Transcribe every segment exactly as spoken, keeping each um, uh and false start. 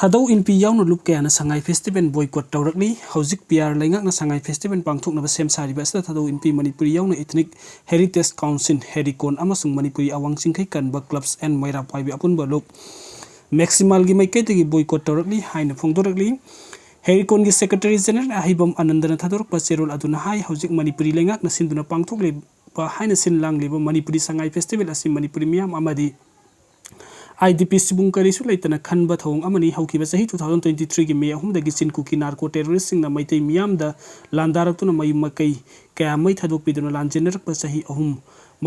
ꯊꯥꯗꯧ ꯏꯟꯄꯤ ꯌꯥꯎꯅ ꯂꯨꯞ ꯀꯌꯥꯅ ꯁꯉꯥꯏ ꯐꯦꯁꯇꯤꯚꯦꯜ ꯕꯣꯏꯀꯣꯠ ꯇꯧꯔꯛꯂꯤ꯫ ꯍꯧꯖꯤꯛ ꯄꯤ ꯑꯥꯔ ꯂꯩꯉꯥꯛꯅ ꯁꯉꯥꯏ ꯐꯦꯁꯇꯤꯚꯦꯜ ꯄꯥꯡꯊꯣꯛꯅꯕ ꯁꯦꯝ ꯁꯥꯔꯤꯕ ꯑꯁꯤꯗ ꯊꯥꯗꯧ ꯏꯟꯄꯤ ꯃꯅꯤꯄꯨꯔꯤ ꯌꯥꯎꯅ ꯏꯊꯅꯤꯛ ꯍꯦꯔꯤꯇꯦꯖ ꯀꯥꯎꯟꯁꯤꯜ, ꯍꯦꯔꯤꯀꯣꯟ ꯑꯃꯁꯨꯡ ꯃꯅꯤꯄꯨꯔꯤ ꯑꯋꯥꯡ ꯆꯤꯡꯈꯩ ꯀꯟꯕ ꯀ꯭ꯂꯕꯁ ꯑꯦꯟ ꯃꯩꯔꯥ ꯄꯥꯏꯕꯤ ꯑꯄꯨꯟꯕ ꯂꯨꯞ ꯃꯦꯛꯁꯤꯃꯥꯜꯒꯤ ꯃꯥꯏꯀꯩꯗꯒꯤ ꯕꯣꯏꯀꯣꯠ ꯇꯧꯔꯛꯂꯤ ꯍꯥꯏꯅ ꯐꯣꯡꯗꯣꯔꯛꯂꯤ꯫ ꯍꯦꯔꯤꯀꯣꯟꯒꯤ ꯁꯦꯀ꯭ꯔꯦꯇꯔꯤ ꯖꯦꯅꯔꯦꯜ ꯑꯍꯩꯕꯝ ꯑꯅꯟꯗꯅ ꯊꯥꯗꯣꯔꯛꯄ ꯆꯦꯔꯣꯜ ꯑꯗꯨꯅ ꯍꯥꯏ, ꯍꯧꯖꯤꯛ ꯃꯅꯤꯄꯨꯔꯤ ꯂꯩꯉꯥꯛꯅ ꯁꯤꯟꯗꯨꯅ ꯄꯥꯡꯊꯣꯛꯂꯤꯕ ꯍꯥꯏꯅ ꯁꯤꯟ ꯂꯥꯡꯂꯤꯕ ꯃꯅꯤꯄꯨꯔꯤ ꯁꯉꯥꯏ ꯐꯦꯁꯇꯤꯚꯦꯜ ꯑꯁꯤ ꯃꯅꯤꯄꯨꯔꯤ ꯃꯤꯌꯥꯝ ꯑꯃꯗꯤ ꯑꯥꯏ ꯗꯤ ꯄꯤ ꯁꯤꯕꯨꯡ ꯀꯔꯤꯁꯨ ꯂꯩꯇꯅ ꯈꯟꯕ ꯊꯧꯑꯣꯡ ꯑꯃꯅꯤ꯫ ꯍꯧꯈꯤꯕ ꯆꯍꯤ two thousand twenty threeꯒꯤ ꯃꯦ ꯑꯍꯨꯝꯗꯒꯤ ꯆꯤꯟ ꯀꯨꯀꯤ ꯅꯥꯔꯀꯣ ꯇꯦꯔꯣꯔꯤꯁꯁꯤꯡꯅ ꯃꯩꯇꯩ ꯃꯤꯌꯥꯝꯗ ꯂꯥꯟꯗꯥꯔꯛꯇꯨꯅ ꯃꯌꯨꯝ ꯃꯀꯩ ꯀꯌꯥ ꯃꯩ ꯊꯥꯗꯣꯛꯄꯤꯗꯨꯅ ꯂꯥꯟꯖꯦꯟꯅꯔꯛꯄ ꯆꯍꯤ ꯑꯍꯨꯝ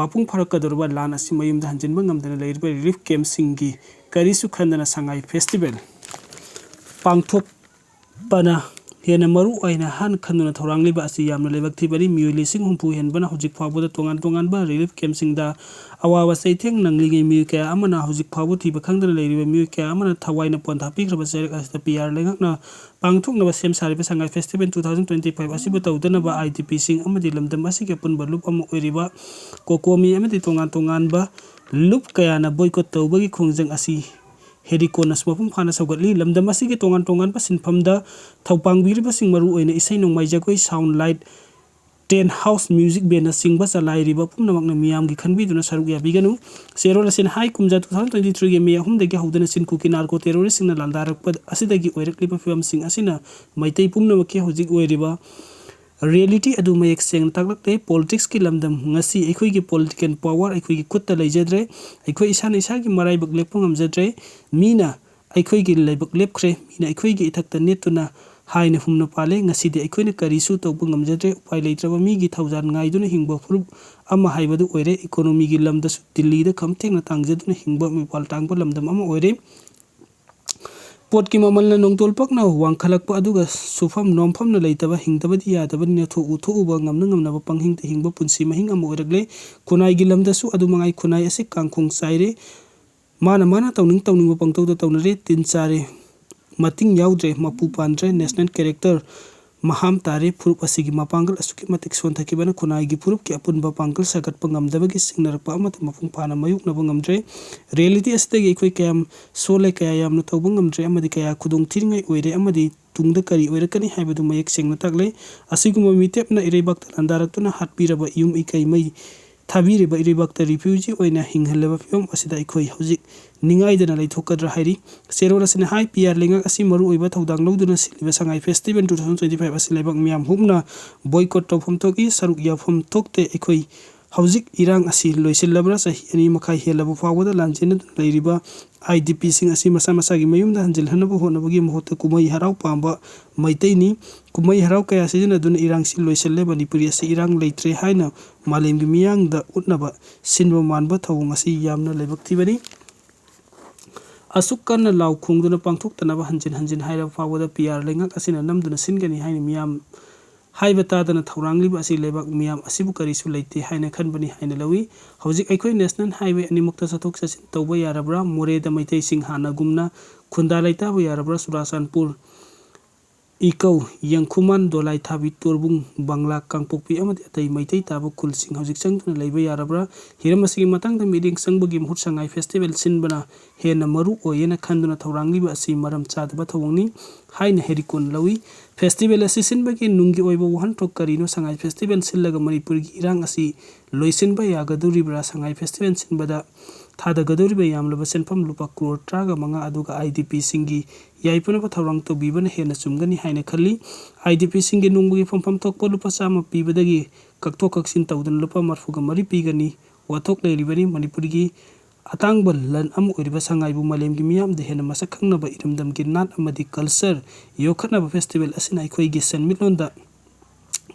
ꯃꯄꯨꯡ ꯐꯥꯔꯛꯀꯗꯧꯔꯕ ꯂꯥꯟ ꯑꯁꯤ ꯃꯌꯨꯝꯗ ꯍꯟꯖꯤꯟꯕ ꯉꯝꯗꯅ ꯂꯩꯔꯤꯕ ꯔꯤꯂꯤꯐ ꯀꯦꯝꯞꯁꯤꯡꯒꯤ ꯀꯔꯤꯁꯨ ꯈꯟꯗꯅ ꯁꯉꯥꯏ ꯐꯦꯁꯇꯤꯚꯦꯜ ꯄꯥꯡꯊꯣꯛ ꯄꯅ ꯍꯦꯟꯅ ꯃꯔꯨ ꯑꯣꯏꯅ ꯍꯥꯟꯅ ꯈꯟꯗꯨꯅ ꯊꯧꯔꯥꯡ ꯂꯤꯕ ꯑꯁꯤ ꯌꯥꯝꯅ ꯂꯥꯏꯕꯛ ꯊꯤꯕꯅꯤ꯫ ꯃꯤꯑꯣꯏ ꯂꯤꯁꯤꯡ ꯍꯨꯝꯐꯨ ꯍꯦꯟꯕꯅ ꯍꯧꯖꯤꯛ ꯐꯥꯎꯕꯗ ꯇꯣꯉꯥꯟ ꯇꯣꯉꯥꯟꯕ ꯔꯤꯂꯤꯐ ꯀꯦꯝꯞꯁꯤꯡꯗ ꯑꯋꯥꯕ ꯆꯩꯊꯦꯡ ꯅꯪꯂꯤꯉꯩ, ꯃꯤꯑꯣꯏ ꯀꯌꯥ ꯑꯃꯅ ꯍꯧꯖꯤꯛ ꯐꯥꯎꯕ ꯊꯤꯕ ꯈꯪꯗꯅ ꯂꯩꯔꯤꯕ ꯃꯤꯑꯣꯏ ꯀꯌꯥ ꯑꯃꯅ ꯊꯋꯥꯏꯅ ꯄꯣꯟꯊꯥ ꯄꯤꯈ꯭ꯔꯕ ꯆꯩꯔꯛ ꯑꯁꯤꯗ ꯄꯤ ꯑꯥꯔ ꯂꯩꯉꯥꯛꯅ ꯄꯥꯡꯊꯣꯛꯅꯕ ꯁꯦꯝ ꯁꯥꯔꯤꯕ ꯁꯉꯥꯏ festival two thousand twenty five ꯑꯁꯤꯕꯨ ꯇꯧꯗꯅꯕ ꯑꯥꯏ ꯗꯤ ꯄꯤꯁꯤꯡ ꯑꯃꯗꯤ ꯂꯝꯗꯝ ꯑꯁꯤꯒꯤ ꯑꯄꯨꯟꯕ ꯂꯨꯞ ꯑꯃ ꯑꯣꯏꯔꯤꯕ ꯀꯣꯀꯣꯃꯤ ꯑꯃꯗꯤ ꯇꯣꯉꯥꯟ ꯇꯣꯉꯥꯟꯕ ꯂꯨꯞ ꯀꯌꯥꯅ ꯕꯣꯏꯀꯣꯠ ꯇꯧꯕꯒꯤ ꯈꯣꯡꯖꯪ ꯑꯁꯤ ꯍꯦꯔꯤꯀꯣꯟꯅꯁꯨ ꯃꯄꯨꯡ ꯐꯥꯅ ꯁꯧꯒꯠꯂꯤ꯫ ꯂꯝꯗꯝ ꯑꯁꯤꯒꯤ ꯇꯣꯉꯥꯟ ꯇꯣꯉꯥꯟꯕ ꯁꯤꯟꯐꯝꯗ ꯊꯧꯄꯥꯡꯕꯤꯔꯤꯕꯁꯤꯡ, ꯃꯔꯨꯑꯣꯏꯅ ꯏꯁꯩ ꯅꯣꯡꯃꯥꯏ, ꯖꯒꯣꯏ, sound light, ten house music ꯕꯦꯟꯅꯆꯤꯡꯕ ꯆꯂꯥꯏꯔꯤꯕ ꯄꯨꯝꯅꯃꯛꯅ ꯃꯤꯌꯥꯝꯒꯤ ꯈꯟꯕꯤꯗꯨꯅ ꯁꯔꯨꯛ ꯌꯥꯕꯤꯒꯅꯨ꯫ ꯆꯦꯔꯣꯜ ꯑꯁꯤꯅ ꯍꯥꯏ, ꯀꯨꯝꯖꯥ two thousand twenty threeꯒꯤ ꯃꯦ ꯑꯍꯨꯝꯗꯒꯤ ꯍꯧꯗꯨꯅ ꯆꯤꯟ ꯀꯨꯀꯤ ꯅꯥꯔꯀꯣ ꯇꯦꯔꯣꯔꯤꯁꯁꯤꯡꯅ ꯂꯥꯟꯗꯥꯔꯛꯄ ꯑꯁꯤꯗꯒꯤ ꯑꯣꯏꯔꯛꯂꯤꯕ ꯐꯤꯕꯝꯁꯤꯡ ꯑꯁꯤꯅ ꯃꯩꯇꯩ ꯄꯨꯝꯅꯃꯛꯀꯤ ꯍꯧꯖꯤꯛ ꯑꯣꯏꯔꯤꯕ ꯔꯤꯌꯦꯂꯤꯇꯤ ꯑꯗꯨ ꯃꯌꯦꯛ ꯁꯦꯡꯅ ꯇꯥꯛꯂꯛꯂꯦ꯫ ꯄꯣꯂꯤꯇꯤꯛꯁꯀꯤ ꯂꯝꯗꯝ ꯉꯁꯤ ꯑꯩꯈꯣꯏꯒꯤ ꯄꯣꯂꯤꯇꯤꯀꯦꯜ ꯄꯥꯋꯔ ꯑꯩꯈꯣꯏꯒꯤ ꯈꯨꯠꯇ ꯂꯩꯖꯗ꯭ꯔꯦ꯫ ꯑꯩꯈꯣꯏ ꯏꯁꯥꯅ ꯏꯁꯥꯒꯤ ꯃꯔꯥꯏꯕꯛ ꯂꯦꯞꯄ ꯉꯝꯖꯗ꯭ꯔꯦ꯫ ꯃꯤꯅ ꯑꯩꯈꯣꯏꯒꯤ ꯂꯥꯏꯕꯛ ꯂꯦꯞꯈ꯭ꯔꯦ, ꯃꯤꯅ ꯑꯩꯈꯣꯏꯒꯤ ꯏꯊꯛꯇ ꯅꯦꯠꯇꯨꯅ ꯍꯥꯏꯅ ꯍꯨꯝꯅ ꯄꯥꯜꯂꯦ꯫ ꯉꯁꯤꯗꯤ ꯑꯩꯈꯣꯏꯅ ꯀꯔꯤꯁꯨ ꯇꯧꯕ ꯉꯝꯖꯗ꯭ꯔꯦ꯫ ꯎꯄꯥꯏ ꯂꯩꯇ꯭ꯔꯕ ꯃꯤꯒꯤ ꯊꯧꯖꯥꯜ ꯉꯥꯏꯗꯨꯅ ꯍꯤꯡꯕ ꯐꯨꯔꯨꯞ ꯑꯃ ꯍꯥꯏꯕꯗꯨ ꯑꯣꯏꯔꯦ꯫ ꯏꯀꯣꯅꯣꯃꯤꯒꯤ ꯂꯝꯗꯁꯨ ꯗꯤꯜꯂꯤꯗ ꯈꯝ ꯊꯦꯡꯅ ꯇꯥꯡꯖꯗꯨꯅ ꯍꯤꯡꯕ ꯃꯤꯄꯥꯜ ꯇꯥꯡꯕ ꯂꯝꯗꯝ ꯑꯃ ꯑꯣꯏꯔꯦ꯫ ꯄꯣꯠꯀꯤ ꯃꯃꯜꯅ ꯅꯣꯡꯇꯣꯜ ꯄꯛꯅ ꯋꯥꯡꯈꯠꯂꯛꯄ ꯑꯗꯨꯒ ꯁꯨꯐꯝ ꯅꯣꯝꯐꯝꯅ ꯂꯩꯇꯕ, ꯍꯤꯡꯗꯕꯗꯤ ꯌꯥꯗꯕꯅꯤꯅ ꯊꯣꯛꯎ ꯊꯣꯛꯎꯕ ꯉꯝꯅ ꯉꯝꯅꯕ ꯄꯪꯍꯤꯡꯗ ꯍꯤꯡꯕ ꯄꯨꯟꯁꯤ ꯃꯍꯤꯡ ꯑꯃ ꯑꯣꯏꯔꯛꯂꯦ꯫ ꯈꯨꯟꯅꯥꯏꯒꯤ ꯂꯝꯗꯁꯨ ꯑꯗꯨ ꯃꯉꯥꯏ, ꯈꯨꯟꯅꯥꯏ ꯑꯁꯤ ꯀꯥꯡꯈꯣꯡ ꯆꯥꯏꯔꯦ꯫ ꯃꯥꯅ ꯃꯥꯅ ꯇꯧꯅꯤꯡ ꯇꯧꯅꯤꯡꯕ ꯄꯪꯇꯧꯗ ꯇꯧꯅꯔꯦ, ꯇꯤꯟ ꯆꯥꯔꯦ, ꯃꯇꯤꯡ ꯌꯥꯎꯗ꯭ꯔꯦ, ꯃꯄꯨ ꯄꯥꯟꯗ꯭ꯔꯦ, ꯅꯦꯁꯅꯦꯜ ꯀꯦꯔꯦꯛꯇꯔ ꯃꯍꯥꯝ ꯇꯥꯔꯦ꯫ ꯐꯨꯔꯨꯞ ꯑꯁꯤꯒꯤ ꯃꯄꯥꯡꯒꯜ ꯑꯁꯨꯛꯀꯤ ꯃꯇꯤꯛ ꯁꯣꯟꯊꯈꯤꯕꯅ ꯈꯨꯟꯅꯥꯏꯒꯤ ꯐꯨꯔꯨꯞꯀꯤ ꯑꯄꯨꯟꯕ ꯄꯥꯡꯒꯜ ꯁꯥꯒꯠꯄ ꯉꯝꯗꯕꯒꯤ ꯁꯤꯡꯅꯔꯛꯄ ꯑꯃꯠꯇ ꯃꯄꯨꯡ ꯐꯥꯅ ꯃꯥꯌꯣꯛꯅꯕ ꯉꯝꯗ꯭ꯔꯦ꯫ ꯔꯦꯂꯤꯇꯤ ꯑꯁꯤꯗꯒꯤ ꯑꯩꯈꯣꯏ ꯀꯌꯥꯝ ꯁꯣꯜꯂꯦ, ꯀꯌꯥ ꯌꯥꯝꯅ ꯇꯧꯕ ꯉꯝꯗ꯭ꯔꯦ ꯑꯃꯗꯤ ꯀꯌꯥ ꯈꯨꯗꯣꯡ ꯊꯤꯅꯤꯡꯉꯥꯏ ꯑꯣꯏꯔꯦ ꯑꯃꯗꯤ ꯇꯨꯡꯗ ꯀꯔꯤ ꯑꯣꯏꯔꯛꯀꯅꯤ ꯍꯥꯏꯕꯗꯨ ꯃꯌꯦꯛ ꯁꯦꯡꯅ ꯇꯥꯛꯂꯦ꯫ ꯑꯁꯤꯒꯨꯝꯕ ꯃꯤꯇꯦꯞꯅ ꯏꯔꯩꯕꯥꯛꯇ ꯂꯥꯟꯗꯥꯔꯛꯇꯨꯅ ꯍꯥꯠꯄꯤꯔꯕ ꯌꯨꯝ ꯏꯀꯩ ꯃꯩ ꯊꯥꯕꯤꯔꯤꯕ ꯏꯔꯩꯕꯥꯛꯇ ꯔꯤꯐ꯭ꯌꯨꯖꯤ ꯑꯣꯏꯅ ꯍꯤꯡꯍꯜꯂꯕ ꯐꯤꯕꯝ ꯑꯁꯤꯗ ꯑꯩꯈꯣꯏ ꯍꯧꯖꯤꯛ ꯅꯤꯡꯉꯥꯏꯗꯅ ꯂꯩꯊꯣꯛꯀꯗ꯭ꯔꯥ ꯍꯥꯏꯔꯤ꯫ ꯆꯦꯔꯣꯜ ꯑꯁꯤꯅ ꯍꯥꯏ, ꯄꯤ ꯑꯥꯔ ꯂꯩꯉꯥꯛ ꯑꯁꯤ ꯃꯔꯨ ꯑꯣꯏꯕ ꯊꯧꯗꯥꯡ ꯂꯧꯗꯨꯅ ꯁꯤꯜꯂꯤꯕ ꯁꯉꯥꯏ festival two thousand twenty five ꯑꯁꯤ ꯂꯩꯕꯥꯛ ꯃꯤꯌꯥꯝ ꯍꯨꯞꯅ ꯕꯣꯏꯀꯣꯠ ꯇꯧꯐꯝ ꯊꯣꯛꯏ, ꯁꯔꯨꯛ ꯌꯥꯐꯝ ꯊꯣꯛꯇꯦ꯫ ꯑꯩꯈꯣꯏ ꯍꯧꯖꯤꯛ ꯏꯔꯥꯡ ꯑꯁꯤ ꯂꯣꯏꯁꯤꯜꯂꯕ꯭ꯔꯥ? ꯆꯍꯤ ꯑꯅꯤ ꯃꯈꯥꯏ ꯍꯦꯜꯂꯕ ꯐꯥꯎꯕꯗ ꯂꯥꯟꯖꯦꯟꯅꯗꯨꯅ ꯂꯩꯔꯤꯕ ꯑꯥꯏ ꯗꯤ ꯄꯤꯁꯤꯡ ꯑꯁꯤ ꯃꯁꯥ ꯃꯁꯥꯒꯤ ꯃꯌꯨꯝꯗ ꯍꯟꯖꯤꯜꯍꯟꯅꯕ ꯍꯣꯠꯅꯕꯒꯤ ꯃꯍꯨꯠꯇ ꯀꯨꯝꯍꯩ ꯍꯔꯥꯎ ꯄꯥꯝꯕ ꯃꯩꯇꯩꯅꯤ꯫ ꯀꯨꯝꯍꯩ ꯍꯔꯥꯎ ꯀꯌꯥ ꯁꯤꯖꯤꯟꯅꯗꯨꯅ ꯏꯔꯥꯡꯁꯤ ꯂꯣꯏꯁꯤꯜꯂꯦ꯫ ꯃꯅꯤꯄꯨꯔꯤ ꯑꯁꯤ ꯏꯔꯥꯡ ꯂꯩꯇ꯭ꯔꯦ ꯍꯥꯏꯅ ꯃꯥꯂꯦꯝꯒꯤ ꯃꯤꯌꯥꯝꯗ ꯎꯠꯅꯕ ꯁꯤꯟꯕ ꯃꯥꯟꯕ ꯊꯧꯑꯣꯡ ꯑꯁꯤ ꯌꯥꯝꯅ ꯂꯥꯏꯕꯛ ꯊꯤꯕꯅꯤ꯫ ꯑꯁꯨꯛ ꯀꯟꯅ ꯂꯥꯎ ꯈꯣꯡꯗꯨꯅ ꯄꯥꯡꯊꯣꯛꯇꯅꯕ ꯍꯟꯖꯤꯟ ꯍꯟꯖꯤꯟ ꯍꯥꯏꯔꯕ ꯐꯥꯎꯕꯗ ꯄꯤ ꯑꯥꯔ ꯂꯩꯉꯥꯛ ꯑꯁꯤꯅ ꯅꯝꯗꯨꯅ ꯁꯤꯟꯒꯅꯤ ꯍꯥꯏꯅ ꯃꯤꯌꯥꯝ ꯍꯥꯏꯕ ꯇꯥꯗꯅ ꯊꯧꯔꯥꯡꯂꯤꯕ ꯑꯁꯤ ꯂꯩꯕꯥꯛ ꯃꯤꯌꯥꯝ ꯑꯁꯤꯕꯨ ꯀꯔꯤꯁꯨ ꯂꯩꯇꯦ ꯍꯥꯏꯅ ꯈꯟꯕꯅꯤ ꯍꯥꯏꯅ ꯂꯧꯏ꯫ ꯍꯧꯖꯤꯛ ꯑꯩꯈꯣꯏ ꯅꯦꯁꯅꯦꯜ ꯍꯥꯏꯋꯦ ꯑꯅꯤꯃꯛꯇ ꯆꯠꯊꯣꯛ ꯆꯠꯁꯤꯟ ꯇꯧꯕ ꯌꯥꯔꯕ꯭ꯔꯥ? ꯃꯣꯔꯦꯗ ꯃꯩꯇꯩꯁꯤꯡ ꯍꯥꯟꯅꯒꯨꯝꯅ ꯈꯨꯟꯗꯥ ꯂꯩꯇꯥꯕ ꯌꯥꯔꯕ꯭ꯔꯥ? ꯆꯨꯔꯥꯆꯥꯟꯄꯨꯔ, ꯏꯀꯧ, ꯌꯦꯡꯈꯨꯃꯥꯟ, ꯗꯣꯂꯥꯏꯊꯥꯕꯤ, ꯇꯣꯔꯕꯨꯡ, ꯕꯪꯂꯥ, ꯀꯥꯡꯄꯣꯛꯄꯤ ꯑꯃꯗꯤ ꯑꯇꯩ ꯃꯩꯇꯩ ꯇꯥꯕ ꯈꯨꯜꯁꯤꯡ ꯍꯧꯖꯤꯛ ꯆꯪꯗꯨꯅ ꯂꯩꯕ ꯌꯥꯔꯕ꯭ꯔꯥ? ꯍꯤꯔꯝ ꯑꯁꯤꯒꯤ ꯃꯇꯥꯡꯗ ꯃꯤꯠꯌꯦꯡ ꯆꯪꯕꯒꯤ ꯃꯍꯨꯠ ꯁꯉꯥꯏ ꯐꯦꯁꯇꯤꯚꯦꯜ ꯁꯤꯟꯕꯅ ꯍꯦꯟꯅ ꯃꯔꯨ ꯑꯣꯏꯌꯦꯅ ꯈꯟꯗꯨꯅ ꯊꯧꯔꯥꯡꯂꯤꯕ ꯑꯁꯤ ꯃꯔꯝ ꯆꯥꯗꯕ ꯊꯧꯑꯣꯡꯅꯤ ꯍꯥꯏꯅ ꯍꯦꯔꯤꯀꯣꯟ ꯂꯧꯏ꯫ ꯐꯦꯁꯇꯤꯚꯦꯜ ꯑꯁꯤ ꯁꯤꯟꯕꯒꯤ ꯅꯨꯡꯒꯤ ꯑꯣꯏꯕ ꯋꯥꯍꯟꯊꯣꯛ ꯀꯔꯤꯅꯣ? ꯁꯉꯥꯏ ꯐꯦꯁꯇꯤꯚꯦꯜ ꯁꯤꯜꯂꯒ ꯃꯅꯤꯄꯨꯔꯒꯤ ꯏꯔꯥꯡ ꯑꯁꯤ ꯂꯣꯏꯁꯤꯟꯕ ꯌꯥꯒꯗꯧꯔꯤꯕ꯭ꯔꯥ? ꯁꯉꯥꯏ ꯐꯦꯁꯇꯤꯚꯦꯜ ꯁꯤꯟꯕꯗ ꯊꯥꯗꯒꯗꯧꯔꯤꯕ ꯌꯥꯝꯂꯕ ꯁꯦꯟꯐꯝ ꯂꯨꯄꯥ ꯀ꯭ꯔꯣꯔ ꯇꯔꯥꯒ ꯃꯉꯥ ꯑꯗꯨꯒ ꯑꯥꯏ ꯗꯤ ꯄꯤꯁꯤꯡꯒꯤ ꯌꯥꯏꯐꯅꯕ ꯊꯧꯔꯥꯡ ꯇꯧꯕꯤꯕꯅ ꯍꯦꯟꯅ ꯆꯨꯝꯒꯅꯤ ꯍꯥꯏꯅ ꯈꯜꯂꯤ꯫ ꯑꯥꯏ ꯗꯤ ꯄꯤꯁꯤꯡꯒꯤ ꯅꯣꯡꯃꯒꯤ ꯐꯝꯐꯝ ꯊꯣꯛꯄ ꯂꯨꯄꯥ ꯆꯥꯝꯃ ꯄꯤꯕꯗꯒꯤ ꯀꯛꯊꯣꯛ ꯀꯛꯁꯤꯟ ꯇꯧꯗꯨꯅ ꯂꯨꯄꯥ ꯃꯔꯤꯐꯨꯒ ꯃꯔꯤ ꯄꯤꯒꯅꯤ꯫ ꯋꯥꯊꯣꯛ ꯂꯩꯔꯤꯕꯅꯤ꯫ ꯃꯅꯤꯄꯨꯔꯒꯤ ꯑꯇꯥꯡꯕ ꯂꯟ ꯑꯃ ꯑꯣꯏꯔꯤꯕ ꯁꯉꯥꯏꯕꯨ ꯃꯥꯂꯦꯝꯒꯤ ꯃꯤꯌꯥꯝꯗ ꯍꯦꯟꯅ ꯃꯁꯛ ꯈꯪꯅꯕ ꯏꯔꯝꯗꯝꯒꯤ ꯅꯥꯠ ꯑꯃꯗꯤ ꯀꯜꯆꯔ ꯌꯣꯛꯈꯠꯅꯕ ꯐꯦꯁꯇꯤꯚꯦꯜ ꯑꯁꯤꯅ ꯑꯩꯈꯣꯏꯒꯤ ꯁꯦꯟꯃꯤꯠꯂꯣꯟꯗ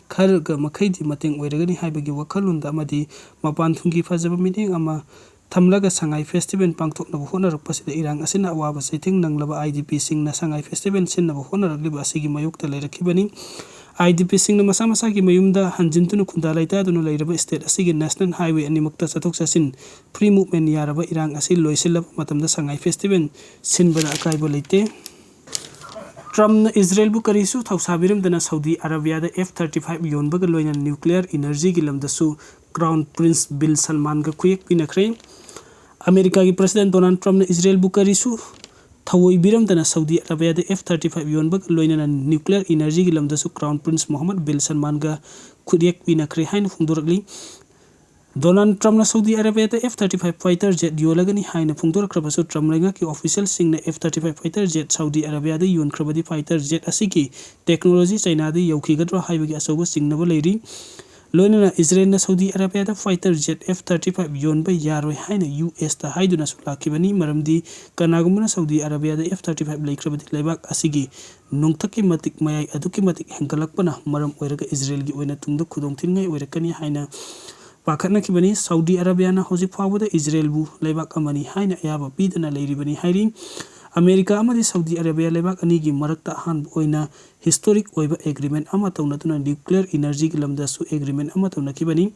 ꯈꯔꯒ ꯃꯈꯩꯗꯤ ꯃꯇꯦꯡ ꯑꯣꯏꯔꯒꯅꯤ ꯍꯥꯏꯕꯒꯤ ꯋꯥꯈꯜꯂꯣꯟꯗ ꯑꯃꯗꯤ ꯃꯄꯥꯟ ꯊꯨꯡꯒꯤ ꯐꯖꯕ ꯃꯤꯠꯌꯦꯡ ꯑꯃ ꯊꯝꯂꯒ ꯁꯉꯥꯏ ꯐꯦꯁꯇꯤꯚꯦꯜ ꯄꯥꯡꯊꯣꯛꯅꯕ ꯍꯣꯠꯅꯔꯛꯄꯁꯤꯗ ꯏꯔꯥꯡ ꯑꯁꯤꯅ ꯑꯋꯥꯕ ꯆꯩꯊꯦꯡ ꯅꯪꯂꯕ ꯑꯥꯏ ꯗꯤ ꯄꯤꯁꯤꯡꯅ ꯁꯉꯥꯏ ꯐꯦꯁꯇꯤꯚꯦꯜ ꯁꯤꯟꯅꯕ ꯍꯣꯠꯅꯔꯛꯂꯤꯕ ꯑꯁꯤꯒꯤ ꯃꯥꯌꯣꯛꯇ ꯂꯩꯔꯛꯈꯤꯕꯅꯤ꯫ ꯑꯥꯏ ꯗꯤ ꯄꯤꯁꯤꯡꯅ ꯃꯁꯥ ꯃꯁꯥꯒꯤ ꯃꯌꯨꯝꯗ ꯍꯟꯖꯤꯟꯗꯨꯅ ꯈꯨꯟꯗꯥ ꯂꯩꯇꯥꯗꯨꯅ ꯂꯩꯔꯕ ꯁ꯭ꯇꯦꯠ ꯑꯁꯤꯒꯤ ꯅꯦꯁꯅꯦꯜ ꯍꯥꯏꯋꯦ ꯑꯅꯤꯃꯛꯇ ꯆꯠꯊꯣꯛ ꯆꯠꯁꯤꯟ, ꯐ꯭ꯔꯤ ꯃꯨꯚꯃꯦꯟ ꯌꯥꯔꯕ ꯏꯔꯥꯡ ꯑꯁꯤ ꯂꯣꯏꯁꯤꯜꯂꯕ ꯃꯇꯝꯗ ꯁꯉꯥꯏ ꯐꯦꯁꯇꯤꯚꯦꯜ ꯁꯤꯟꯕꯗ ꯑꯀꯥꯏꯕ ꯂꯩꯇꯦ꯫ ꯇ꯭ꯔꯝꯞꯅ ꯏꯖꯔꯦꯜꯕꯨ ꯀꯔꯤꯁꯨ ꯊꯧꯁꯥꯕꯤꯔꯝꯗꯅ ꯁꯥꯎꯗꯤ ꯑꯔꯥꯕꯤꯌꯥꯗ ꯑꯦꯐ ꯊꯥꯔꯇꯤ ꯐꯥꯏꯚ ꯌꯣꯟꯕꯒ ꯂꯣꯏꯅꯅ ꯅ꯭ꯌꯨꯀ꯭ꯂꯤꯌꯔ ꯏꯅꯔꯖꯤꯒꯤ ꯂꯝꯗꯁꯨ ꯀ꯭ꯔꯥꯎꯟ ꯄ꯭ꯔꯤꯟꯁ ꯕꯤꯟ ꯁꯜꯃꯥꯟꯒ ꯈꯨꯌꯦꯛ ꯄꯤꯅꯈ꯭ꯔꯦ꯫ ꯑꯃꯦꯔꯤꯀꯥꯒꯤ ꯄ꯭ꯔꯁꯤꯗꯦꯟ ꯗꯣꯅꯥꯜꯗ ꯇ꯭ꯔꯝꯞꯅ ꯏꯖꯔꯦꯜꯕꯨ ꯀꯔꯤꯁꯨ ꯊꯧꯑꯣꯏꯕꯤꯔꯝꯗꯅ ꯁꯥꯎꯗꯤ ꯑꯔꯥꯕꯤꯌꯥꯗ ꯑꯦꯐ ꯊꯥꯔꯇꯤ ꯐꯥꯏꯚ ꯌꯣꯟꯕꯒ ꯂꯣꯏꯅꯅ ꯅ꯭ꯌꯨꯀ꯭ꯂꯤꯌꯔ ꯏꯅꯔꯖꯤꯒꯤ ꯂꯝꯗꯁꯨ ꯀ꯭ꯔꯥꯎꯟ ꯄ꯭ꯔꯤꯟꯁ ꯃꯣꯍꯝꯃꯗ ꯕꯤꯟ ꯁꯜꯃꯥꯟꯒ ꯈꯨꯠꯌꯦꯛ ꯄꯤꯅꯈ꯭ꯔꯦ ꯍꯥꯏꯅ ꯐꯣꯡꯗꯣꯔꯛꯂꯤ꯫ ꯗꯣꯅꯥꯜꯗ ꯇ꯭ꯔꯝꯞꯅ ꯁꯥꯎꯗꯤ ꯑꯔꯥꯕꯤꯌꯥꯗ F thirty five fighter jet ꯌꯣꯜꯂꯒꯅꯤ ꯍꯥꯏꯅ ꯐꯣꯡꯗꯣꯔꯛꯈ꯭ꯔꯕꯁꯨ, ꯇ꯭ꯔꯝꯞ ꯂꯩꯉꯥꯛꯀꯤ ꯑꯣꯐꯤꯁꯤꯌꯦꯜꯁꯤꯡꯅ F thirty five fighter jet Saudi ꯑꯔꯥꯕꯤꯌꯥꯗ ꯌꯣꯟꯈ꯭ꯔꯕꯗꯤ ꯐꯥꯏꯇꯔ ꯖꯦꯠ ꯑꯁꯤꯒꯤ ꯇꯦꯛꯅꯣꯂꯣꯖꯤ ꯆꯥꯏꯅꯥꯗ ꯌꯧꯈꯤꯒꯗ꯭ꯔꯥ ꯍꯥꯏꯕꯒꯤ ꯑꯆꯧꯕ ꯆꯤꯡꯅꯕ ꯂꯩꯔꯤ꯫ ꯂꯣꯏꯅꯅ ꯏꯖꯔꯦꯜꯅ ꯁꯥꯎꯗꯤ ꯑꯔꯥꯕꯤꯌꯥꯗ fighter jet F thirty five ꯌꯣꯟꯕ ꯌꯥꯔꯣꯏ ꯍꯥꯏꯅ ꯌꯨ ꯑꯦꯁꯇ ꯍꯥꯏꯗꯨꯅꯁꯨ ꯂꯥꯛꯈꯤꯕꯅꯤ, ꯃꯔꯝꯗꯤ ꯀꯅꯥꯒꯨꯝꯕꯅ ꯁꯥꯎꯗꯤ ꯑꯔꯥꯕꯤꯌꯥꯗ ꯑꯦꯐ ꯊꯥꯔꯇꯤ ꯐꯥꯏꯚ ꯂꯩꯈ꯭ꯔꯕꯗꯤ ꯂꯩꯕꯥꯛ ꯑꯁꯤꯒꯤ ꯅꯣꯡꯊꯛꯀꯤ ꯃꯇꯤꯛ ꯃꯌꯥꯏ ꯑꯗꯨꯛꯀꯤ ꯃꯇꯤꯛ ꯍꯦꯟꯒꯠꯂꯛꯄꯅ ꯃꯔꯝ ꯑꯣꯏꯔꯒ ꯏꯖꯔꯦꯜꯒꯤ ꯑꯣꯏꯅ ꯇꯨꯡꯗ ꯈꯨꯗꯣꯡꯊꯤꯅꯤꯡꯉꯥꯏ ꯑꯣꯏꯔꯛꯀꯅꯤ ꯍꯥꯏꯅ ꯄꯥꯈꯠꯅꯈꯤꯕꯅꯤ꯫ ꯁꯥꯎꯗꯤ ꯑꯔꯥꯕꯤꯌꯥꯅ ꯍꯧꯖꯤꯛ ꯐꯥꯎꯕꯗ ꯏꯖꯔꯦꯜꯕꯨ ꯂꯩꯕꯥꯛ ꯑꯃꯅꯤ ꯍꯥꯏꯅ ꯑꯌꯥꯕ ꯄꯤꯗꯨꯅ ꯂꯩꯔꯤꯕꯅꯤ ꯍꯥꯏꯔꯤ꯫ ꯑꯃꯦꯔꯤꯀꯥ ꯑꯃꯗꯤ ꯁꯥꯎꯗꯤ ꯑꯔꯥꯕꯤꯌꯥ ꯂꯩꯕꯥꯛ ꯑꯅꯤꯒꯤ ꯃꯔꯛꯇ ꯑꯍꯥꯟꯕ ꯑꯣꯏꯅ ꯍꯤꯁꯇꯣꯔꯤꯛ ꯑꯣꯏꯕ ꯑꯦꯒ꯭ꯔꯤꯃꯦꯟ ꯑꯃ ꯇꯧꯅꯗꯨꯅ ꯅ꯭ꯌꯨꯀ꯭ꯂꯤꯌꯔ ꯏꯅꯔꯖꯤꯒꯤ ꯂꯝꯗꯁꯨ ꯑꯦꯒ꯭ꯔꯤꯃꯦꯟ ꯑꯃ ꯇꯧꯅꯈꯤꯕꯅꯤ꯫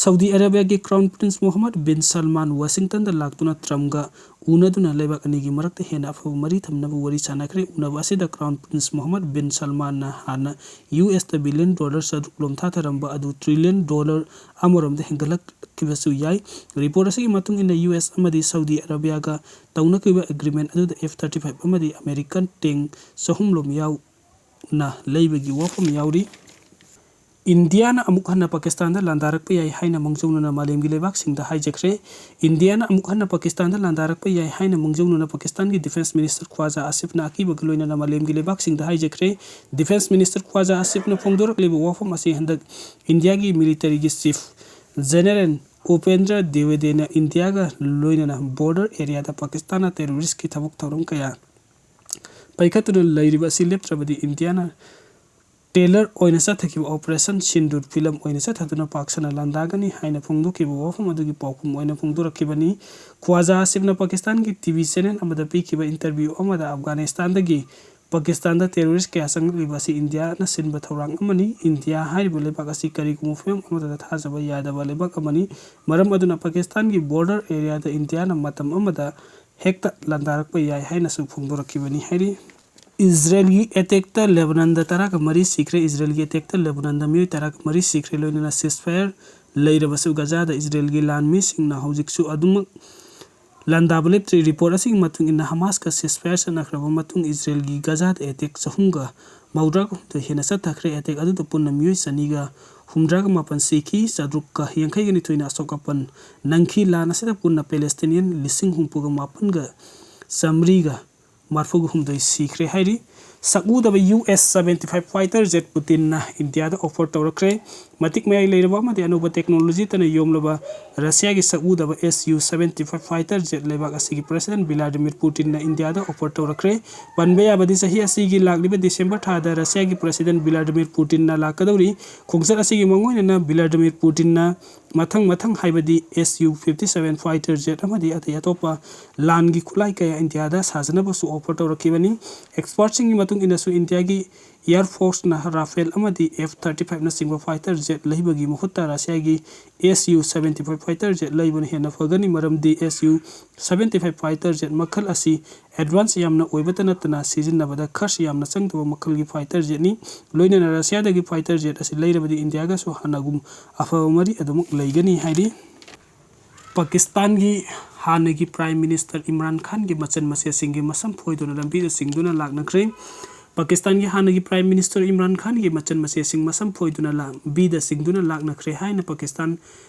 ꯁꯥꯎꯗꯤ ꯑꯔꯥꯕꯤꯌꯥꯒꯤ ꯀ꯭ꯔꯥꯎꯟ ꯄ꯭ꯔꯤꯟꯁ ꯃꯣꯍꯝꯃꯗ ꯕꯤꯟ ꯁꯜꯃꯥꯟ ꯋꯥꯁꯤꯡꯇꯟꯗ ꯂꯥꯛꯇꯨꯅ ꯇ꯭ꯔꯝꯞꯒ ꯎꯅꯗꯨꯅ ꯂꯩꯕꯥꯛ ꯑꯅꯤꯒꯤ ꯃꯔꯛꯇ ꯍꯦꯟꯅ ꯑꯐꯕ ꯃꯔꯤ ꯊꯝꯅꯕ ꯋꯥꯔꯤ ꯁꯥꯟꯅꯈ꯭ꯔꯦ꯫ ꯎꯅꯕ ꯑꯁꯤꯗ ꯀ꯭ꯔꯥꯎꯟ ꯄ꯭ꯔꯤꯟꯁ ꯃꯣꯍꯝꯃꯗ ꯕꯤꯟ ꯁꯜꯃꯥꯟꯅ ꯍꯥꯟꯅ ꯌꯨ ꯑꯦꯁꯇ ꯕꯤꯂꯤꯌꯟ ꯗꯣꯂꯔ ꯆꯥꯇ꯭ꯔꯨꯛ ꯂꯣꯝ ꯊꯥꯊꯔꯝꯕ ꯑꯗꯨ ꯇ꯭ꯔꯤꯂꯤꯌꯟ ꯗꯣꯂꯔ ꯑꯃꯔꯣꯝꯗ ꯍꯦꯟꯒꯠꯂꯛꯈꯤꯕꯁꯨ ꯌꯥꯏ꯫ ꯔꯤꯄꯣꯔꯠ ꯑꯁꯤꯒꯤ ꯃꯇꯨꯡ ꯏꯟꯅ, ꯌꯨ ꯑꯦꯁ ꯑꯃꯗꯤ ꯁꯥꯎꯗꯤ ꯑꯔꯥꯕꯤꯌꯥꯒ ꯇꯧꯅꯈꯤꯕ ꯑꯦꯒ꯭ꯔꯤꯃꯦꯟ ꯑꯗꯨꯗ ꯑꯦꯐ ꯊꯥꯔꯇꯤ ꯐꯥꯏꯚ ꯑꯃꯗꯤ ꯑꯃꯦꯔꯤꯀꯟ ꯇꯦꯡ ꯆꯍꯨꯝ ꯂꯣꯝ ꯌꯥꯎꯅ ꯂꯩꯕꯒꯤ ꯋꯥꯐꯝ ꯌꯥꯎꯔꯤ꯫ ꯏꯟꯗꯤꯌꯥꯅ ꯑꯃꯨꯛ ꯍꯟꯅ ꯄꯥꯀꯤꯁꯇꯥꯟꯗ ꯂꯥꯟꯗꯥꯔꯛꯄ ꯌꯥꯏ ꯍꯥꯏꯅ ꯃꯥꯡꯖꯧꯅꯅ ꯃꯥꯂꯦꯝꯒꯤ ꯂꯩꯕꯥꯛꯁꯤꯡꯗ ꯍꯥꯏꯖꯈ꯭ꯔꯦ꯫ ꯏꯟꯗꯤꯌꯥꯅ ꯑꯃꯨꯛ ꯍꯟꯅ ꯄꯥꯀꯤꯁꯇꯥꯟꯗ ꯂꯥꯟꯗꯥꯔꯛꯄ ꯌꯥꯏ ꯍꯥꯏꯅ ꯃꯥꯡꯖꯧꯅꯅ ꯄꯥꯀꯤꯁꯇꯥꯟꯒꯤ ꯗꯤꯐꯦꯟꯁ ꯃꯤꯅꯤꯁꯇꯔ ꯈ꯭ꯋꯥꯖꯥ ꯑꯁꯤꯐꯅ ꯑꯀꯤꯕꯒ ꯂꯣꯏꯅꯅ ꯃꯥꯂꯦꯝꯒꯤ ꯂꯩꯕꯥꯛꯁꯤꯡꯗ ꯍꯥꯏꯖꯈ꯭ꯔꯦ꯫ ꯗꯤꯐꯦꯟꯁ ꯃꯤꯅꯤꯁꯇꯔ ꯈ꯭ꯋꯥꯖꯥ ꯑꯁꯤꯐꯅ ꯐꯣꯡꯗꯣꯔꯛꯂꯤꯕ ꯋꯥꯐꯝ ꯑꯁꯤ ꯍꯟꯗꯛ ꯏꯟꯗꯤꯌꯥꯒꯤ ꯃꯤꯂꯤꯇꯔꯤꯒꯤ ꯆꯤꯐ ꯖꯦꯅꯔꯦꯜ ꯎꯄꯦꯟꯗ꯭ꯔ ꯗ꯭ꯋꯤꯋꯦꯗꯤꯅ ꯏꯟꯗꯤꯌꯥꯒ ꯂꯣꯏꯅꯅ ꯕꯣꯔꯗꯔ ꯑꯦꯔꯤꯌꯥꯗ ꯄꯥꯀꯤꯁꯇꯥꯟꯅ ꯇꯦꯔꯣꯔꯤꯁꯀꯤ ꯊꯕꯛ ꯊꯧꯔꯝ ꯀꯌꯥ ꯄꯥꯏꯈꯠꯇꯨꯅ ꯂꯩꯔꯤꯕ ꯑꯁꯤ ꯂꯦꯞꯇ꯭ꯔꯕꯗꯤ ꯏꯟꯗꯤꯌꯥꯅ ꯇ꯭ꯔꯦꯂꯔ ꯑꯣꯏꯅ ꯆꯠꯊꯈꯤꯕ ꯑꯣꯄꯔꯦꯁꯟ ꯁꯤꯟꯗꯨꯔ ꯐꯤꯂꯝ ꯑꯣꯏꯅ ꯆꯠꯊꯗꯨꯅ ꯄꯥꯛ ꯁꯟꯅ ꯂꯥꯟꯗꯥꯒꯅꯤ ꯍꯥꯏꯅ ꯐꯣꯡꯗꯣꯛꯈꯤꯕ ꯋꯥꯐꯝ ꯑꯗꯨꯒꯤ ꯄꯥꯎꯈꯨꯝ ꯑꯣꯏꯅ ꯐꯣꯡꯗꯣꯔꯛꯈꯤꯕꯅꯤ꯫ ꯈ꯭ꯋꯥꯖꯥ ꯑꯁꯤꯐꯅ ꯄꯥꯀꯤꯁꯇꯥꯟꯒꯤ ꯇꯤ ꯚꯤ ꯆꯦꯅꯦꯜ ꯑꯃꯗ ꯄꯤꯈꯤꯕ ꯏꯟꯇꯔꯚ꯭ꯌꯨ ꯑꯃꯗ ꯑꯐꯒꯥꯅꯤꯁꯇꯥꯟꯗꯒꯤ ꯄꯥꯀꯤꯁꯇꯥꯟꯗ ꯇꯦꯔꯣꯔꯤꯁ ꯀꯌꯥ ꯆꯪꯂꯛꯂꯤꯕ ꯑꯁꯤ ꯏꯟꯗꯤꯌꯥꯅ ꯁꯤꯟꯕ ꯊꯧꯔꯥꯡ ꯑꯃꯅꯤ꯫ ꯏꯟꯗꯤꯌꯥ ꯍꯥꯏꯔꯤꯕ ꯂꯩꯕꯥꯛ ꯑꯁꯤ ꯀꯔꯤꯒꯨꯝꯕ ꯐꯤꯚꯝ ꯑꯃꯠꯇꯗ ꯊꯥꯖꯕ ꯌꯥꯗꯕ ꯂꯩꯕꯥꯛ ꯑꯃꯅꯤ꯫ ꯃꯔꯝ ꯑꯗꯨꯅ ꯄꯥꯀꯤꯁꯇꯥꯟꯒꯤ ꯕꯣꯔꯗꯔ ꯑꯦꯔꯤꯌꯥꯗ ꯏꯟꯗꯤꯌꯥꯅ ꯃꯇꯝ ꯑꯃꯗ ꯍꯦꯛꯇ ꯂꯥꯟꯗꯥꯔꯛꯄ ꯌꯥꯏ ꯍꯥꯏꯅꯁꯨ ꯐꯣꯡꯗꯣꯔꯛꯈꯤꯕꯅꯤ꯫ ꯍꯥꯏꯗꯤ ꯏꯖꯔꯦꯜꯒꯤ ꯑꯦꯇꯦꯛꯇ ꯂꯦꯕꯅꯟꯗ ꯇꯔꯥꯒ ꯃꯔꯤ ꯁꯤꯈ꯭ꯔꯦ꯫ ꯏꯖꯔꯦꯜꯒꯤ ꯑꯦꯇꯦꯛꯇ ꯂꯦꯕꯅꯟꯗ ꯃꯤꯑꯣꯏ ꯇꯔꯥꯒ ꯃꯔꯤ ꯁꯤꯈ꯭ꯔꯦ꯫ ꯂꯣꯏꯅꯅ ceasefire ꯂꯩꯔꯕꯁꯨ ꯒꯖꯥꯗ ꯏꯖꯔꯦꯜꯒꯤ ꯂꯥꯟꯃꯤꯁꯤꯡꯅ ꯍꯧꯖꯤꯛꯁꯨ ꯑꯗꯨꯃꯛ ꯂꯥꯟꯗꯥꯕ ꯂꯦꯞꯇ꯭ꯔꯤ꯫ ꯔꯤꯄꯣꯔꯠ ꯑꯁꯤꯒꯤ ꯃꯇꯨꯡ ꯏꯟꯅ ꯍꯃꯥꯁꯀ ceasefire ꯆꯠꯅꯈ꯭ꯔꯕ ꯃꯇꯨꯡ ꯏꯖꯔꯦꯜꯒꯤ ꯒꯖꯥꯗ ꯑꯦꯇꯦꯛ ꯆꯍꯨꯝꯒ ꯃꯧꯗ꯭ꯔꯥꯒ ꯍꯨꯝꯗꯣꯏ ꯍꯦꯟꯅ ꯆꯠꯊꯈ꯭ꯔꯦ꯫ ꯑꯦꯇꯦꯛ ꯑꯗꯨꯗ ꯄꯨꯟꯅ ꯃꯤꯑꯣꯏ ꯆꯅꯤꯒ ꯍꯨꯝꯗ꯭ꯔꯥꯒ ꯃꯥꯄꯟ ꯁꯤꯈꯤ, ꯆꯥꯇ꯭ꯔꯨꯛꯀ ꯌꯥꯡꯈꯩꯒ ꯅꯤꯊꯣꯏꯅ ꯑꯁꯣꯛ ꯑꯄꯟ ꯅꯪꯈꯤ꯫ ꯂꯥꯟ ꯑꯁꯤꯗ ꯄꯨꯟꯅ ꯄꯦꯂꯦꯁꯇꯤꯅꯤꯌꯟ ꯂꯤꯁꯤꯡ ꯍꯨꯝꯐꯨꯒ ꯃꯥꯄꯟꯒ ꯆꯥꯃꯔꯤꯒ ꯃꯔꯐꯨꯒ ꯍꯨꯝꯗꯣꯏ ꯁꯤꯈ꯭ꯔꯦ ꯍꯥꯏꯔꯤ꯫ ꯁꯛꯎꯗꯕ U S seventy five fighter jet ꯄꯨꯇꯤꯟꯅ ꯏꯟꯗꯤꯌꯥꯗ offer ꯇꯧꯔꯛꯈ꯭ꯔꯦ꯫ ꯃꯇꯤꯛ ꯃꯌꯥꯏ ꯂꯩꯔꯕ ꯑꯃꯗꯤ ꯑꯅꯧꯕ technologyꯇꯅ ꯌꯣꯝꯂꯕ ꯔꯁꯤꯌꯥꯒꯤ ꯁꯛꯎꯗꯕ S U seventy five fighter jet ꯂꯩꯕꯥꯛ ꯑꯁꯤꯒꯤ president ꯚ꯭ꯂꯥꯗꯤꯃꯤꯔ ꯄꯨꯇꯤꯟꯅ ꯏꯟꯗꯤꯌꯥꯗ offer ꯇꯧꯔꯛꯈ꯭ꯔꯦ꯫ ꯄꯟꯕ ꯌꯥꯕꯗꯤ, ꯆꯍꯤ ꯑꯁꯤꯒꯤ ꯂꯥꯛꯂꯤꯕ ꯗꯤꯁꯦꯝꯕꯔ ꯊꯥꯗ ꯔꯁꯤꯌꯥꯒꯤ president ꯚ꯭ꯂꯥꯗꯤꯃꯤꯔ ꯄꯨꯇꯤꯟꯅ ꯂꯥꯛꯀꯗꯧꯔꯤ꯫ ꯈꯣꯡꯆꯠ ꯑꯁꯤꯒꯤ ꯃꯥꯡꯑꯣꯏꯅꯅ ꯚ꯭ꯂꯥꯗꯤꯃꯤꯔ ꯄꯨꯇꯤꯟꯅ ꯃꯊꯪ ꯃꯊꯪ, ꯍꯥꯏꯕꯗꯤ S U fifty seven fighter jet ꯑꯃꯗꯤ ꯑꯇꯩ ꯑꯇꯣꯞꯄ ꯂꯥꯟꯒꯤ ꯈꯨꯠꯂꯥꯏ ꯀꯌꯥ ꯏꯟꯗꯤꯌꯥꯗ ꯁꯥꯖꯅꯕꯁꯨ offer ꯇꯧꯔꯛꯈꯤꯕꯅꯤ꯫ Expertꯁꯤꯡꯒꯤ ꯃꯇꯨꯡ ꯏꯟꯅꯁꯨ ꯏꯟꯗꯤꯌꯥꯒꯤ Air Forceꯅ Rafale ꯑꯃꯗꯤ F thirty fiveꯅꯆꯤꯡꯕ fighter jet ꯂꯩꯕꯒꯤ ꯃꯍꯨꯠꯇ ꯔꯁꯤꯌꯥꯒꯤ S U seventy five fighter jet ꯂꯩꯕꯅ ꯍꯦꯟꯅ ꯐꯒꯅꯤ, ꯃꯔꯝꯗꯤ S U seventy five fighter jet ꯃꯈꯜ ꯑꯁꯤ advance ꯌꯥꯝꯅ ꯑꯣꯏꯕꯇ ꯅꯠꯇꯅ ꯁꯤꯖꯤꯟꯅꯕꯗ ꯈꯔꯁꯨ ꯌꯥꯝꯅ ꯆꯪꯗꯕ ꯃꯈꯜꯒꯤ fighter jetꯅꯤ꯫ ꯂꯣꯏꯅꯅ ꯔꯁꯤꯌꯥꯗꯒꯤ fighter jet ꯑꯁꯤ ꯂꯩꯔꯕꯗꯤ ꯏꯟꯗꯤꯌꯥꯒꯁꯨ ꯍꯥꯟꯅꯒꯨꯝ ꯑꯐꯕ ꯃꯔꯤ ꯑꯗꯨꯃꯛ ꯂꯩꯒꯅꯤ ꯍꯥꯏꯔꯤ꯫ ꯄꯥꯀꯤꯁꯇꯥꯟꯒꯤ ꯍꯥꯟꯅꯒꯤ Prime Minister ꯏꯝꯔꯥꯟ ꯈꯥꯟꯒꯤ ꯃꯆꯟ ꯃꯆꯦꯁꯤꯡꯒꯤ ꯃꯁꯝ ꯐꯣꯏꯗꯨꯅ ꯂꯝꯕꯤꯗ ꯆꯤꯡꯗꯨꯅ ꯂꯥꯛꯅꯈ꯭ꯔꯦ꯫ ꯄꯥꯀꯤꯁꯇꯥꯟꯒꯤ ꯍꯥꯟꯅꯒꯤ Prime Minister ꯏꯝꯔꯥꯟ ꯈꯥꯟꯒꯤ ꯃꯆꯟ ꯃꯆꯦꯁꯤꯡ ꯃꯁꯝ ꯐꯣꯏꯗꯨꯅ ꯂꯝꯕꯤꯗ ꯆꯤꯡꯗꯨꯅ ꯂꯥꯛꯅꯈ꯭ꯔꯦ ꯍꯥꯏꯅ ꯄꯥꯀꯤꯁꯇꯥꯟ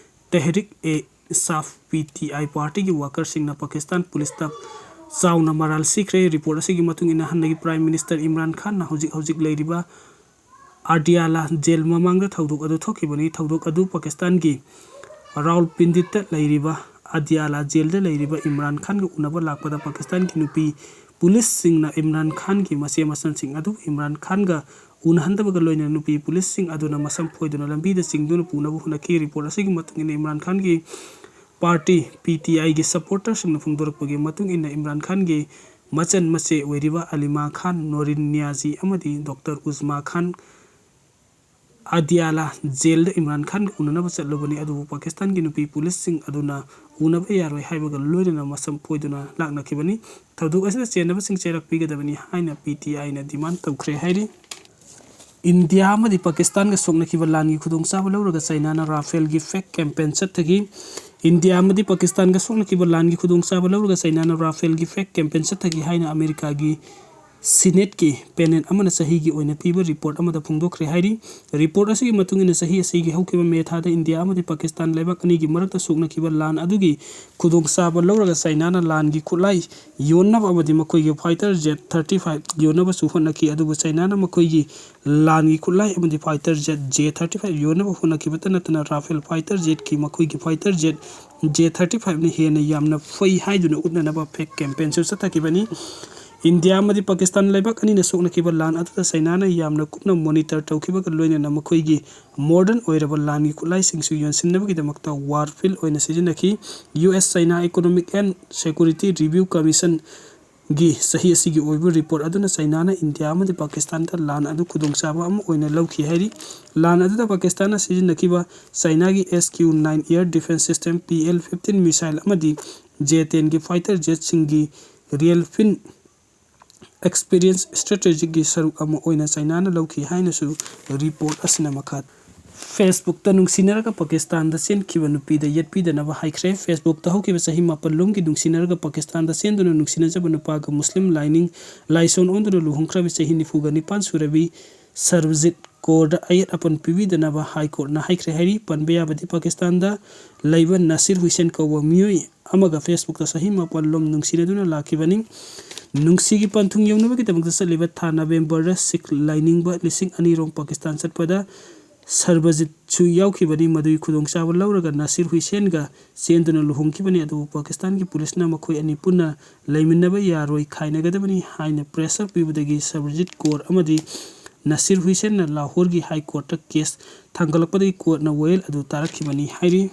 ꯇꯦꯍꯔꯤꯛ ꯑꯦ ꯏꯟꯁꯥꯐ, P T I, partyꯒꯤ workerꯁꯤꯡꯅ ꯄꯥꯀꯤꯁꯇꯥꯟ ꯄꯨꯂꯤꯁꯇ ꯆꯥꯎꯅ ꯃꯔꯥꯜ ꯁꯤꯈ꯭ꯔꯦ꯫ Report ꯑꯁꯤꯒꯤ ꯃꯇꯨꯡ ꯏꯟꯅ, ꯍꯥꯟꯅꯒꯤ Prime Minister ꯏꯝꯔꯥꯟ ꯈꯥꯟꯅ ꯍꯧꯖꯤꯛ ꯍꯧꯖꯤꯛ ꯂꯩꯔꯤꯕ ꯑꯗꯤꯌꯥꯂꯥ ꯖꯦꯜ ꯃꯃꯥꯡꯗ ꯊꯧꯗꯣꯛ ꯑꯗꯨ ꯊꯣꯛꯈꯤꯕꯅꯤ꯫ ꯊꯧꯗꯣꯛ ꯑꯗꯨ ꯄꯥꯀꯤꯁꯇꯥꯟꯒꯤ ꯔꯥꯋꯜꯄꯤꯟꯗꯤꯗ ꯂꯩꯔꯤꯕ ꯑꯗꯤꯌꯥꯂꯥ ꯖꯦꯜꯗ ꯂꯩꯔꯤꯕ ꯏꯝꯔꯥꯟ ꯈꯥꯟꯒ ꯎꯅꯕ ꯂꯥꯛꯄꯗ ꯄꯥꯀꯤꯁꯇꯥꯟꯒꯤ ꯅꯨꯄꯤ ꯄꯨꯂꯤꯁꯁꯤꯡꯅ ꯏꯝꯔꯥꯟ ꯈꯥꯟꯒꯤ ꯃꯆꯦ ꯃꯆꯟꯁꯤꯡ ꯑꯗꯨ ꯏꯝꯔꯥꯟ ꯈꯥꯟꯒ ꯎꯅꯍꯟꯗꯕꯒ ꯂꯣꯏꯅꯅ ꯅꯨꯄꯤ ꯄꯨꯂꯤꯁꯁꯤꯡ ꯑꯗꯨꯅ ꯃꯁꯝ ꯐꯣꯏꯗꯨꯅ ꯂꯝꯕꯤꯗ ꯆꯤꯡꯗꯨꯅ ꯄꯨꯅꯕ ꯍꯣꯠꯅꯈꯤ꯫ Report ꯑꯁꯤꯒꯤ ꯃꯇꯨꯡ ꯏꯟꯅ, ꯏꯝꯔꯥꯟ ꯈꯥꯟꯒꯤ party P T Iꯒꯤ supporterꯁꯤꯡꯅ ꯐꯣꯡꯗꯣꯔꯛꯄꯒꯤ ꯃꯇꯨꯡ ꯏꯟꯅ, ꯏꯝꯔꯥꯟ ꯈꯥꯟꯒꯤ ꯃꯆꯟ ꯃꯆꯦ ꯑꯣꯏꯔꯤꯕ ꯑꯂꯤꯃꯥ ꯈꯥꯟ, ꯅꯣꯔꯤꯟ ꯅꯤꯌꯥꯖꯤ ꯑꯃꯗꯤ Doctor ꯎꯖꯃꯥ ꯈꯥꯟ ꯑꯗꯤꯌꯥꯂꯥ ꯖꯦꯜꯗ ꯏꯝꯔꯥꯟ ꯈꯥꯟꯒ ꯎꯅꯅꯕ ꯆꯠꯂꯨꯕꯅꯤ, ꯑꯗꯨꯕꯨ ꯄꯥꯀꯤꯁꯇꯥꯟꯒꯤ ꯅꯨꯄꯤ ꯄꯨꯂꯤꯁꯁꯤꯡ ꯑꯗꯨꯅ ꯎꯅꯕ ꯌꯥꯔꯣꯏ ꯍꯥꯏꯕꯒ ꯂꯣꯏꯅꯅ ꯃꯁꯝ ꯐꯣꯏꯗꯨꯅ ꯂꯥꯛꯅꯈꯤꯕꯅꯤ꯫ ꯊꯧꯗꯣꯛ ꯑꯁꯤꯗ ꯆꯦꯟꯅꯕꯁꯤꯡ ꯆꯩꯔꯛ ꯄꯤꯒꯗꯕꯅꯤ ꯍꯥꯏꯅ ꯄꯤ ꯇꯤ ꯑꯥꯏꯅ ꯗꯤꯃꯥꯟ ꯇꯧꯈ꯭ꯔꯦ ꯍꯥꯏꯔꯤ꯫ ꯏꯟꯗꯤꯌꯥ ꯑꯃꯗꯤ ꯄꯥꯀꯤꯁꯇꯥꯟꯒ ꯁꯣꯛꯅꯈꯤꯕ ꯂꯥꯟꯒꯤ ꯈꯨꯗꯣꯡꯆꯥꯕ ꯂꯧꯔꯒ ꯆꯩꯅꯥꯅ ꯔꯥꯐꯦꯜꯒꯤ ꯐꯦꯛ ꯀꯦꯝꯄꯦꯟ ꯆꯠꯊꯈꯤ꯫ ꯏꯟꯗꯤꯌꯥ ꯑꯃꯗꯤ ꯄꯥꯀꯤꯁꯇꯥꯟꯒ ꯁꯣꯛꯅꯈꯤꯕ ꯂꯥꯟꯒꯤ ꯈꯨꯗꯣꯡꯆꯥꯕ ꯂꯧꯔꯒ ꯆꯩꯅꯥꯅ ꯔꯥꯐꯦꯜꯒꯤ ꯐꯦꯛ ꯀꯦꯝꯄꯦꯟ ꯆꯠꯊꯈꯤ ꯍꯥꯏꯅ ꯑꯃꯦꯔꯤꯀꯥꯒꯤ ꯁꯤꯅꯦꯠꯀꯤ ꯄꯦꯅꯦꯜ ꯑꯃꯅ ꯆꯍꯤꯒꯤ ꯑꯣꯏꯅ ꯄꯤꯕ ꯔꯤꯄꯣꯔꯠ ꯑꯃꯗ ꯐꯣꯡꯗꯣꯛꯈ꯭ꯔꯦ ꯍꯥꯏꯔꯤ꯫ ꯔꯤꯄꯣꯔꯠ ꯑꯁꯤꯒꯤ ꯃꯇꯨꯡ ꯏꯟꯅ, ꯆꯍꯤ ꯑꯁꯤꯒꯤ ꯍꯧꯈꯤꯕ ꯃꯦ ꯊꯥꯗ ꯏꯟꯗꯤꯌꯥ ꯑꯃꯗꯤ ꯄꯥꯀꯤꯁꯇꯥꯟ ꯂꯩꯕꯥꯛ ꯑꯅꯤꯒꯤ ꯃꯔꯛꯇ ꯁꯣꯛꯅꯈꯤꯕ ꯂꯥꯟ ꯑꯗꯨꯒꯤ ꯈꯨꯗꯣꯡꯆꯥꯕ ꯂꯧꯔꯒ ꯆꯩꯅꯥꯅ ꯂꯥꯟꯒꯤ ꯈꯨꯠꯂꯥꯏ ꯌꯣꯟꯅꯕ ꯑꯃꯗꯤ ꯃꯈꯣꯏꯒꯤ ꯐꯥꯏꯇꯔ ꯖꯦꯠ ꯊꯥꯔꯇꯤ ꯐꯥꯏꯚ ꯌꯣꯟꯅꯕꯁꯨ ꯍꯣꯠꯅꯈꯤ, ꯑꯗꯨꯕꯨ ꯆꯩꯅꯥꯅ ꯃꯈꯣꯏꯒꯤ ꯂꯥꯟꯒꯤ ꯈꯨꯠꯂꯥꯏ ꯑꯃꯗꯤ fighter jet J thirty five ꯌꯣꯟꯅꯕ ꯍꯣꯠꯅꯈꯤꯕꯇ ꯅꯠꯇꯅ ꯔꯥꯐꯦꯜ ꯐꯥꯏꯇꯔ ꯖꯦꯠꯀꯤ ꯃꯈꯣꯏꯒꯤ ꯐꯥꯏꯇꯔ ꯖꯦꯠ ꯖꯦ ꯊꯥꯔꯇꯤ ꯐꯥꯏꯚꯅ ꯍꯦꯟꯅ ꯌꯥꯝꯅ ꯐꯩ ꯍꯥꯏꯗꯨꯅ ꯎꯠꯅꯅꯕ ꯐꯦꯛ ꯀꯦꯝꯄꯦꯟꯁꯨ ꯆꯠꯊꯈꯤꯕꯅꯤ꯫ ꯏꯟꯗꯤꯌꯥ ꯑꯃꯗꯤ ꯄꯥꯀꯤꯁꯇꯥꯟ ꯂꯩꯕꯥꯛ ꯑꯅꯤꯅ ꯁꯣꯛꯅꯈꯤꯕ ꯂꯥꯟ ꯑꯗꯨꯗ ꯆꯩꯅꯥꯅ ꯌꯥꯝꯅ ꯀꯨꯞꯅ ꯃꯣꯅꯤꯇꯔ ꯇꯧꯈꯤꯕꯒ ꯂꯣꯏꯅꯅ ꯃꯈꯣꯏꯒꯤ ꯃꯣꯗꯔꯟ ꯑꯣꯏꯔꯕ ꯂꯥꯟꯒꯤ ꯈꯨꯠꯂꯥꯏꯁꯤꯡꯁꯨ ꯌꯣꯟꯁꯤꯟꯅꯕꯒꯤꯗꯃꯛꯇ ꯋꯥꯔ ꯐꯤꯜ ꯑꯣꯏꯅ ꯁꯤꯖꯤꯟꯅꯈꯤ꯫ U S China economic and security review ꯀꯃꯤꯁꯟꯒꯤ ꯆꯍꯤ ꯑꯁꯤꯒꯤ ꯑꯣꯏꯕ ꯔꯤꯄꯣꯔꯠ ꯑꯗꯨꯅ ꯆꯩꯅꯥꯅ ꯏꯟꯗꯤꯌꯥ ꯑꯃꯗꯤ ꯄꯥꯀꯤꯁꯇꯥꯟꯗ ꯂꯥꯟ ꯑꯗꯨ ꯈꯨꯗꯣꯡꯆꯥꯕ ꯑꯃ ꯑꯣꯏꯅ ꯂꯧꯈꯤ ꯍꯥꯏꯔꯤ꯫ ꯂꯥꯟ ꯑꯗꯨꯗ ꯄꯥꯀꯤꯁꯇꯥꯟꯅ ꯁꯤꯖꯤꯟꯅꯈꯤꯕ ꯆꯩꯅꯥꯒꯤ S Q nine air defence system, P L fifteen missile ꯑꯃꯗꯤ ꯖꯦ ꯇꯦꯟꯒꯤ ꯐꯥꯏꯇꯔ ꯖꯦꯠꯁꯤꯡꯒꯤ ꯔꯤꯌꯦꯜ ꯐꯤꯟ ꯑꯦꯛꯁꯄꯤꯔꯤꯌꯦꯟꯁ ꯁ꯭ꯇ꯭ꯔꯦꯇꯦꯖꯤꯒꯤ ꯁꯔꯨꯛ ꯑꯃ ꯑꯣꯏꯅ ꯆꯩꯅꯥꯅ ꯂꯧꯈꯤ ꯍꯥꯏꯅꯁꯨ ꯔꯤꯄꯣꯔꯠ ꯑꯁꯤꯅ ꯃꯈꯥ ꯐꯦꯁꯕꯨꯛꯇ ꯅꯨꯡꯁꯤꯅꯔꯒ ꯄꯥꯀꯤꯁꯇꯥꯟꯗ ꯆꯦꯟꯈꯤꯕ ꯅꯨꯄꯤꯗ ꯌꯦꯠꯄꯤꯗꯅꯕ ꯍꯥꯏꯈ꯭ꯔꯦ꯫ ꯐꯦꯁꯕꯨꯛꯇ ꯍꯧꯈꯤꯕ ꯆꯍꯤ ꯃꯥꯄꯜ ꯂꯣꯝꯒꯤ ꯅꯨꯡꯁꯤꯅꯔꯒ ꯄꯥꯀꯤꯁꯇꯥꯟꯗ ꯆꯦꯟꯗꯨꯅ ꯅꯨꯡꯁꯤꯅꯖꯕ ꯅꯨꯄꯥꯒ ꯃꯨꯁꯂꯤꯝ ꯂꯥꯏꯅꯤꯡ ꯂꯥꯏꯁꯣꯟ ꯑꯣꯟꯗꯨꯅ ꯂꯨꯍꯣꯡꯈ꯭ꯔꯕꯤ ꯆꯍꯤ ꯅꯤꯐꯨꯒ ꯅꯤꯄꯥꯟ ꯁꯨꯔꯕꯤ ꯁꯔꯕꯖꯤꯠ ꯀꯣꯔꯗ ꯑꯌꯦꯠ ꯑꯄꯟ ꯄꯤꯕꯤꯗꯅꯕ ꯍꯥꯏ ꯀꯣꯔꯠꯅ ꯍꯥꯏꯈ꯭ꯔꯦ ꯍꯥꯏꯔꯤ꯫ ꯄꯟꯕ ꯌꯥꯕꯗꯤ ꯄꯥꯀꯤꯁꯇꯥꯟꯗ ꯂꯩꯕ ꯅꯁꯤꯔ ꯍꯨꯏꯁꯦꯟ ꯀꯧꯕ ꯃꯤꯑꯣꯏ ꯑꯃꯒ ꯐꯦꯁꯕꯨꯛꯇ ꯆꯍꯤ ꯃꯥꯄꯜ ꯂꯣꯝ ꯅꯨꯡꯁꯤꯅꯗꯨꯅ ꯂꯥꯛꯈꯤꯕꯅꯤ꯫ ꯅꯨꯡꯁꯤꯒꯤ ꯄꯟꯊꯨꯡ ꯌꯧꯅꯕꯒꯤꯗꯃꯛꯇ ꯆꯠꯂꯤꯕ ꯊꯥ ꯅꯕꯦꯝꯕꯔꯗ ꯁꯤꯈ ꯂꯥꯏꯅꯤꯡꯕ ꯂꯤꯁꯤꯡ ꯑꯅꯤꯔꯣꯝ ꯄꯥꯀꯤꯁꯇꯥꯟ ꯆꯠꯄꯗ ꯁꯔꯕꯖꯤꯠꯁꯨ ꯌꯥꯎꯈꯤꯕꯅꯤ꯫ ꯃꯗꯨꯒꯤ ꯈꯨꯗꯣꯡꯆꯥꯕ ꯂꯧꯔꯒ ꯅꯁꯤꯔ ꯍꯨꯏꯁꯦꯟꯒ ꯆꯦꯟꯗꯨꯅ ꯂꯨꯍꯣꯡꯈꯤꯕꯅꯤ꯫ ꯑꯗꯨꯕꯨ ꯄꯥꯀꯤꯁꯇꯥꯟꯒꯤ ꯄꯨꯂꯤꯁꯅ ꯃꯈꯣꯏ ꯑꯅꯤ ꯄꯨꯟꯅ ꯂꯩꯃꯤꯟꯅꯕ ꯌꯥꯔꯣꯏ, ꯈꯥꯏꯅꯒꯗꯕꯅꯤ ꯍꯥꯏꯅ ꯄ꯭ꯔꯦꯁꯔ ꯄꯤꯕꯗꯒꯤ ꯁꯔꯕꯖꯤꯠ ꯀꯣꯔ ꯑꯃꯗꯤ ꯅꯁꯤꯔ ꯍꯨꯏꯁꯦꯟꯅ ꯂꯥꯍꯣꯔꯒꯤ ꯍꯥꯏ ꯀꯣꯔꯠꯇ ꯀꯦꯁ ꯊꯥꯡꯒꯠꯂꯛꯄꯗꯒꯤ ꯀꯣꯔꯠꯅ ꯋꯥꯌꯦꯜ ꯑꯗꯨ ꯇꯥꯔꯛꯈꯤꯕꯅꯤ ꯍꯥꯏꯔꯤ꯫